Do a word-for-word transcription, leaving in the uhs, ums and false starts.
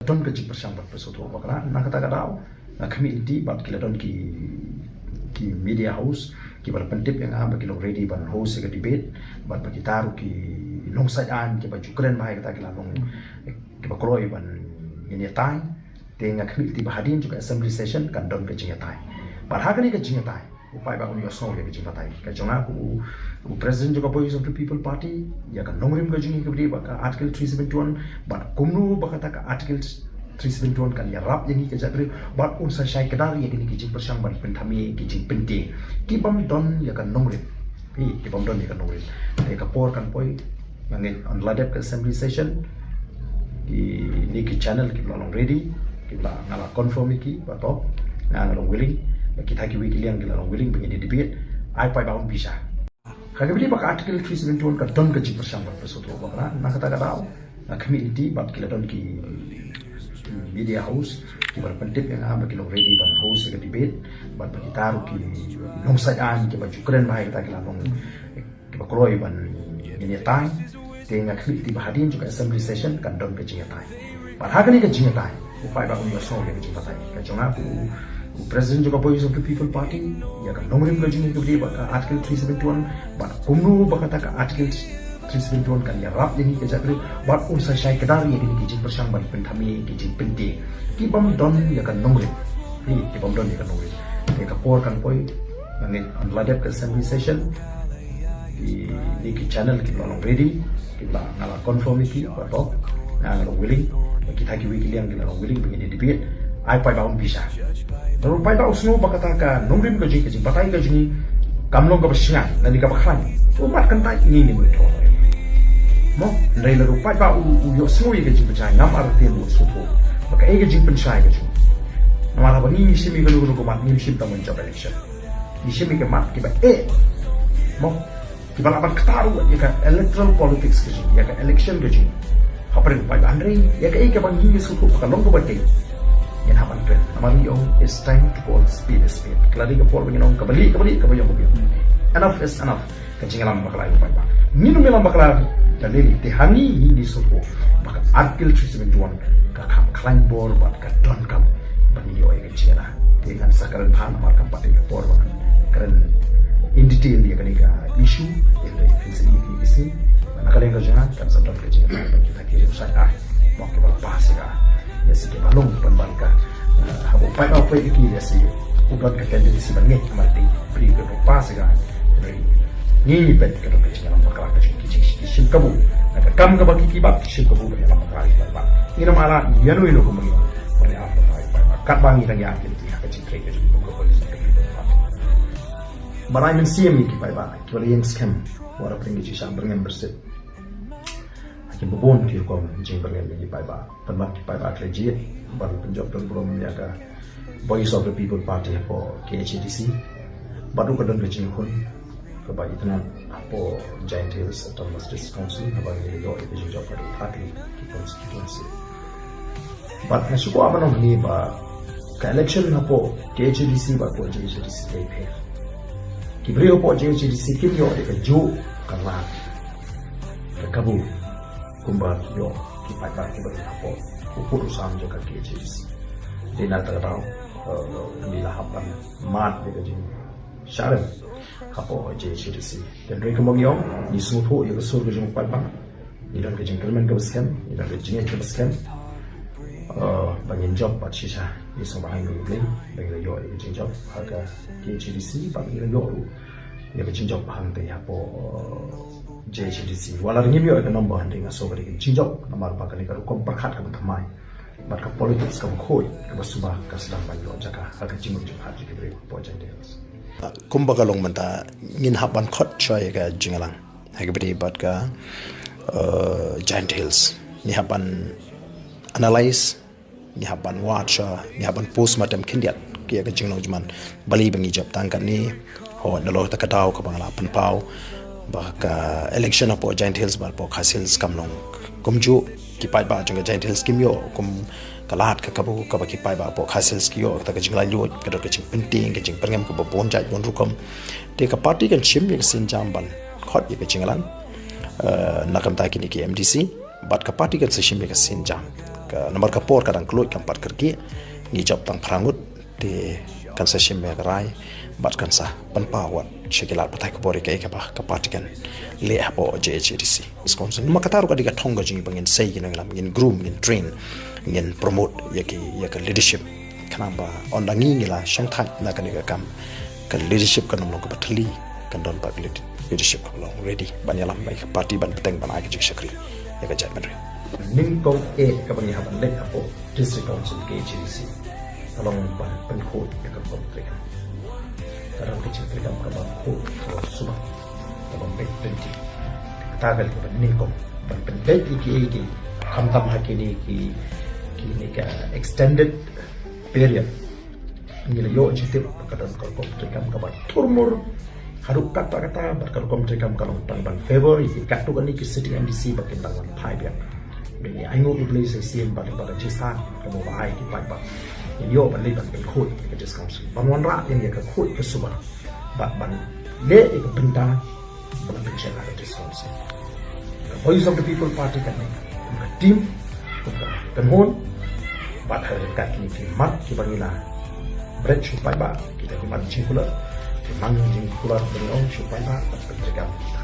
don ka jingpyrshang ban pynsngewthuh bakla. Na kata ka daw nga khmih lynti bad ki la don ki, ki media house kiba la pyntip ïa nga ba ki long ready ban host ïa ka debate bad ba kita ruh ki nongshai aiñ kiba ju kren bha ïa kata ki la long kiba kloi ban ngin ïatai. Te nga khmih lynti ba hadien jong ka assembly session kan don ka jingïatai. Bad ha kane ka jingïatai u paidbah un ïohsngew ïa ka jingbatai ka jong nga kum u, u president jong ka Voice of the People Party ïa ka nongrim ka jong ngi kaba dei bad ka Article three seventy-one bad kumno ba kata ka Article three seventy-one kan ïarap ïa ngi ka jaitbynriew bad un sa shai kdar ïa kine ki jingpyrshang ban pynthame ki jingpyntieng ki bym don ïa ka nongrim. Ki bym don ïa ka nongrim. Te ka por kan poi. Nga ngeit haba la dep ka assembly session kine ki channel kiba la long ready, kiba la, nga la confirm ïa ki ba to nga, nga long willing. Ba kita kiwei ki liang ki la long willing ba ngin ïa debate. Ai paidbah un bishar. Ka kaba dei bad ka Article three seventy-one ka don ka jingpyrshang ban pynsngewthuh bakla. Na kata ka daw nga khmih lynti bad ki la don ki media house kiba la pyntip ïa nga ba ki long ready ban host ïa ka debate bad ba kita ruh ki nongshai aiñ kiba ju kren bha ïa kata ki la long kiba kloi ban ngin ïatai. Te nga khmih lynti ba hadien jong ka assembly session kan don ka jingïatai. Bad ha kane ka jingïatai u paidbah un ïohsngew ïa ka jingbatai ka jong nga kum u, u president jong ka Voice of the People Party ïa ka nongrim ka jong ngi kaba dei bad ka Article three seventy-one bad kumno ba kata ka Article three seventy-one kan ïarap ïa ngi ka jaitbynriew bad un sa shai kdar ïa kine ki jingpyrshang ban pynthame ki jingpyntieng ki bym don ïa ka nongrim. Ki bym don ïa ka nongrim. Te ka por kan poi. Nga ngeit haba la dep ka assembly session kine ki channel kiba la long ready, kiba la, nga la confirm ïa ki ba to nga, nga long willing. Ba kita kiwei ki liang ki la long willing ba ngin ïa debate. Ai paidbah un bishar. Te ruh paidbah u sngew ba kata ka nongrim ka jong ngi, ka jingbatai ka jong ngi kam long kaba shngaiñ lane kaba khlaiñ. To bad kyntait ngi ngin withdraw. Mo, hynrei lada u paidbah u, u ïohsngew ïa ka jingbatai ngam artatien u sngewthuh ba kaei ka jingpynshai ka jong ngi. Namar haba ngi, ngi shim ïa kano kano ka mat ngim shim tang ban jop election. Ngi shim ïa ka mat kiba eh, mo, kiba lah ban ktah ruh ïa ka electoral politics ka jong ngi, ïa ka election ka jong ngi. Hapdeng u paidbah, hynrei ïa kaei kaba ngi sngewthuh ba ka long kaba dei, ngin hap ban kren. Namar ngi ong it's time to call spade a spade. Ka la dei ka por ba ngin ong kaba lieh ka lieh, kaba ïong ka ïong. Enough is enough. Ka jingïalam bakla ïa u paidbah. Ngin ym ïalam bakla da lei lei. Te ha ngi, ngi sngewthuh ba ka Article three seventy-one ka kham khlaiñ bor bad ka donkam ba ngin ïoh ïa ka jingïada. Te ngan sa kren bha namar kam pat dei ka por ba ngan kren in detail ïa kane ka issue. Te hynrei phin sa ïohi ïa ka sngi ba na ka liang ka jong nga kan sa don ka jingïada bad kita ki riew shai aiñ, mo, kiba la pass ïa ka, ïa lehse kiba long pynban ka, eh, haba u paidbah u peit ïa ki, ïa lehse u don ka tendency ban ngeit namar dei briew kiba pass ïa ka. Hynrei ngi, ngi peit ka don ka jingïalam bakla ka jong ki, ki shim kabu na ka kam kaba ki, ki bat, ki shim kabu ban ïalam bakla ïa ki paidbah. Ngin ym ailad ïano ïano kumba ngi ong ban ïalam bakla ïa ki paidbah. Katba ngi dang ïaid lynti ha ka jingtrei ka jong ka Voice of the People Party. Bad ai mynsiem ïa ki paidbah kiba la ïeng skhem, wat la pdeng ki jingshah byrngem byrsit. Ha kiba bun ki rukom jingbyrngem ïa ki paidbah. Pynban ki paidbah ki la jied ban pynjop don burom ïa ka Voice of the People Party hapoh K H A D C. Bad ruh ka don ka jingkhun kaba itynnad hapoh Jaintia Hills Autonomous District Council haba ngi la ïoh ïa ka jingjop haduh thirty ki constituency. Bad nga shu kwah ban ong hangne ba ka election hapoh K H A D C bad hapoh J H A D C ka dei pher. Ki briew hapoh J H A D C kim ïoh ïa kajuh ka lad, ka kabu kumba ïoh ki paidbah kiba don hapoh u pud u sam jong ka K H A D C. Dei na kata ka daw, eh, ngi la hap ban mad ïa ka jingshah rem hapoh J H A D C. Te hynrei kumba ngi ong, ngi sngewthuh ïa ka sur ka jong u paidbah. Ngi don ka jingkyrmen kaba skhem, ngi don ka jingngeit kaba skhem, eh, ba ngin jop bad shisha. Ngi sngewbha ïa U Blei ba ngi la ïoh ïa ka jingjop ha ka K H A D C bad ngi la ïoh ruh ïa ka jingjop hangtei hapoh, eh, J H A D C. Wat la ngim ïoh ïa ka number hynrei nga sngew ka dei ka jingjop namar ba kane ka rukom pyrkhat kaba thymmai bad ka politics kaba khuid kaba suba ka sdang ban ïoh jaka ha ka jingmut jingpyrkhat jong ki briew hapoh Jaintia Hills. Kumba ka long mynta ngin hap ban khot shuwa ïa ka jingïalang ha kaba ïadei bad ka, eh, Jaintia Hills. Ngi hap ban analyse, ngi hap ban wad shuwa, ngi hap ban postmortem khyndiat ïa ka jinglong jingman. Balei ba ngi jop tang katne? Hooid, nalor kata ka daw kaba nga la pynpaw ba ka election hapoh Jaintia Hills bad hapoh Khasi Hills kam long kumjuh. Ki paidbah jong ka Jaintia Hills kim ïoh kum ka lad ka kabu kaba ki paidbah hapoh Khasi Hills ki ïoh. Kata ka jinglaitluid, ka don ka jingpyntieng, ka jingbyrngem kaba bun jait bun rukom. Te ka party kan shim ïa ka sienjam ban khot ïa ka jingïalang, eh, na ka bynta kine ki M D C. Bad ka party kan sa shim ïa ka sienjam Ka namar ka por ka dang kylluid kam pat kyrkieh, ngi jop tang phra ngut, te kan sa shim ïa ka rai bad kan sa pynpaw wat sha ki lad pathai khubor ïa kaei kaba ka party kan leh hapoh J H A D C District Council. Namar kata ruh ka dei ka thong ka jong ngi ba ngin sei, ngin nongïalam, ngin groom, ngin train, ngin promote ïa ki, ïa ka leadership. Khnang ba ynda ngi, ngi la shongthait na kane ka kam, ka leadership kan ym long kaba thylli, kan don pat ka lead-, leadership kaba long ready ban ïalam bad ka party, ban bteng, ban ai ka jingshakri ïa ka jaitbynriew. Nyngkong eh kaba ngi hap ban leit hapoh District Council K H A D C ka long ban pynkhuid ïa ka rukom treikam. Ka don ka jingtreikam kaba khuid kaba suba, kaba beit lynti. Kata ka long kaba nyngkong, ban pynbeit ïa kiei kiei, khamtam ha kine ki, kine ka extended period. Ngi la ïoh jingtip ba ka don ka rukom treikam kaba thurmur. Haduh katba kata, bad ka rukom treikam ka long tang ban favour ïa ki katto katne ki sitting M D C ba kin dang wan phai biang. Ngi ainguh ïa U Blei sa shisien ba ka jingstad kaba u la ai ki paidbah. Ngi ïoh ban leit ban pynkhuid ïa ka District Council, ban wanrah ïa ka khuid ka suba, bad ban leh ïa ka bynta ba la pynshai ha ka District Council. Ka Voice of the People Party kan dei kum ka team, kum ka kynhun, bad ha ryngkat kine ki mat kiba ngi la bret sha u paidbah, kita ki mat jingkular, ki mang jingkular ba ngi ong sha u paidbah, bad ka treikam kita.